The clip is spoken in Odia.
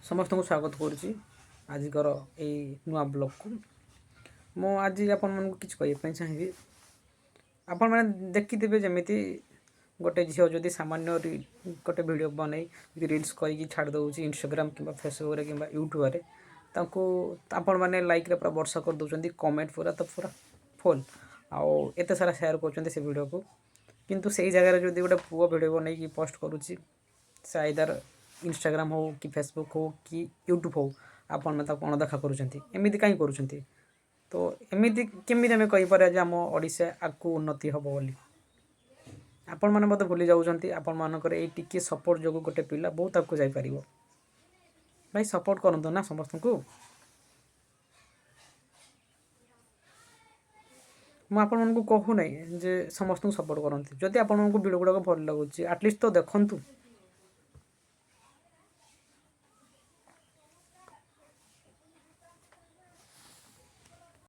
ସମସ୍ତଙ୍କୁ ସ୍ୱାଗତ କରୁଛି ଆଜିକାର ଏଇ ନୂଆ ବ୍ଲଗ୍କୁ। ମୁଁ ଆଜି ଆପଣମାନଙ୍କୁ କିଛି କହିବା ପାଇଁ ଚାହିଁବି। ଆପଣମାନେ ଦେଖିଥିବେ, ଯେମିତି ଗୋଟେ ଝିଅ ଯଦି ସାମାନ୍ୟ ଗୋଟେ ଭିଡ଼ିଓ ବନେଇ ଯଦି ରିଲ୍ସ କରିକି ଛାଡ଼ି ଦେଉଛି ଇନଷ୍ଟାଗ୍ରାମ କିମ୍ବା ଫେସବୁକ୍ରେ କିମ୍ବା ୟୁଟ୍ୟୁବରେ, ତାଙ୍କୁ ଆପଣମାନେ ଲାଇକ୍ରେ ପୁରା ବର୍ଷା କରିଦେଉଛନ୍ତି, କମେଣ୍ଟ ପୁରା ତ ପୁରା ଫୁଲ୍, ଆଉ ଏତେ ସାରା ସେୟାର କରୁଛନ୍ତି ସେ ଭିଡ଼ିଓକୁ। କିନ୍ତୁ ସେଇ ଜାଗାରେ ଯଦି ଗୋଟେ ପୁଅ ଭିଡ଼ିଓ ବନେଇକି ପୋଷ୍ଟ କରୁଛି, ସେ ଆଇଦର ଇନଷ୍ଟାଗ୍ରାମ ହଉ କି ଫେସବୁକ୍ ହଉ କି ୟୁଟ୍ୟୁବ୍ ହଉ, ଆପଣମାନେ ତାକୁ ଅଣଦେଖା କରୁଛନ୍ତି। ଏମିତି କାହିଁ କରୁଛନ୍ତି? ତ ଏମିତି କେମିତି ଆମେ କହିପାରିବା ଯେ ଆମ ଓଡ଼ିଶା ଆଗକୁ ଉନ୍ନତି ହେବ ବୋଲି? ଆପଣମାନେ ମୋତେ ଭୁଲି ଯାଉଛନ୍ତି, ଆପଣମାନଙ୍କର ଏଇ ଟିକିଏ ସପୋର୍ଟ ଯୋଗୁଁ ଗୋଟେ ପିଲା ବହୁତ ଆଗକୁ ଯାଇପାରିବ। ଭାଇ, ସପୋର୍ଟ କରନ୍ତୁ ନା ସମସ୍ତଙ୍କୁ। ମୁଁ ଆପଣମାନଙ୍କୁ କହୁନାହିଁ ଯେ ସମସ୍ତଙ୍କୁ ସପୋର୍ଟ କରନ୍ତି। ଯଦି ଆପଣଙ୍କୁ ଭିଡ଼ିଓ ଗୁଡ଼ାକ ଭଲ ଲାଗୁଛି, ଆଟଲିଷ୍ଟ ତ ଦେଖନ୍ତୁ।